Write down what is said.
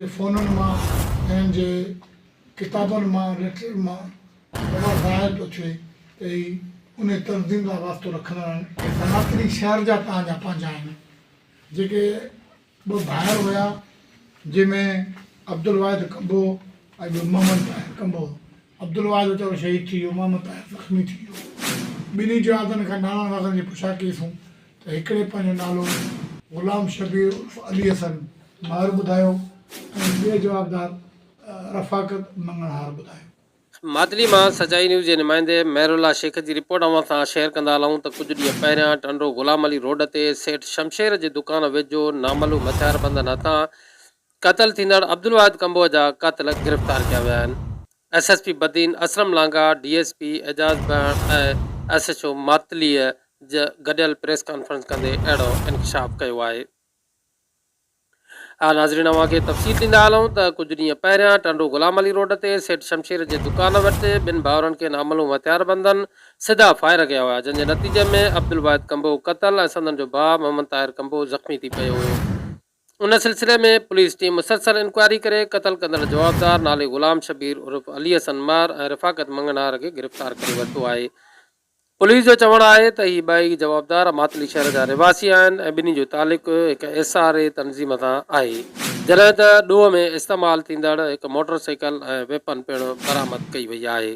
جي فونن مان ۽ هن جي ڪتابن مان ليٽرن مان بابا ظاهر پيو ٿئي ته هي انهي تنظيم سان واسطو رکندڙ آهن. سناتري شهر جا توهان جا پنهنجا آهن جيڪي ٻه ڀائر هيا جنهن ۾ عبدالواحد ڪنبو ۽ ٻيو محمد طاهر ڪنبو هو. عبدالواحد ويچارو شهيد ٿي ويو محمد طاهر زخمي ٿي ويو. ٻنهي جوابدارن کان نالن وغيره جي پڇا ڪئي سون ته هڪڙي پنهنجو نالو غلام شبير عرف علي حسن مهر ٻڌايو ۽ ٻئي جوابدار رفاقت مڱڻهار ٻڌايو. ماتلي مان سچائي نيوز جي نمائندي مهرالله شيخ جي رپورٽ اوهان سان شيئر ڪندا هلون ته ڪجهه ڏينهن پهريان ٽنڊو غلام علي روڊ تي سيٺ شمشير جي دڪان ويجهو نامعلوم هٿياربندن هٿان قتل ٿيندڙ عبدالواحد ڪنبوهه جا قاتل گرفتار ڪيا ويا آهن. S S P Badin Aslam Langah, D S P Ejaz Behan ۽ S H O ماتليء گڏيل پريس ڪانفرنس ڪندي اهڙو انڪشاف ڪيو آهي. ها ناظرين اوهان کي تفصيل ڏيندا هلون ته ڪجهه ڏينهن پهريان ٽنڊو غلام علي روڊ تي سيٺ شمشير جي دڪان وٽ ٻن ڀائرن کي نامعلوم هٿياربندن سڌا فائر ڪيا هيا جنهن جي نتيجي ۾ عبدالواحد ڪنبوهه قتل ۽ سندن جو ڀاء محمد طاهر ڪنبوهه زخمي ٿي پيو هيو. ان سلسلي ۾ پوليس ٽيم مسلسل انڪوائري ڪري قتل ڪندڙ جوابدار نالي غلام شبير عرف علي حسن مهر ۽ رفاقت مڱڻهار کي گرفتار ڪري ورتو آهي. پوليس جو چوڻ آهي ته هي ٻئي جوابدار ماتلي شهر جا رهواسي آهن ۽ ٻنهي جو تعلق هڪ ايس آر اي تنظيم سان آهي جڏهن ته ڏوهه ۾ استعمال ٿيندڙ هڪ موٽر سائيڪل ۽ ويپن پڻ برآمد ڪئي وئي آهي.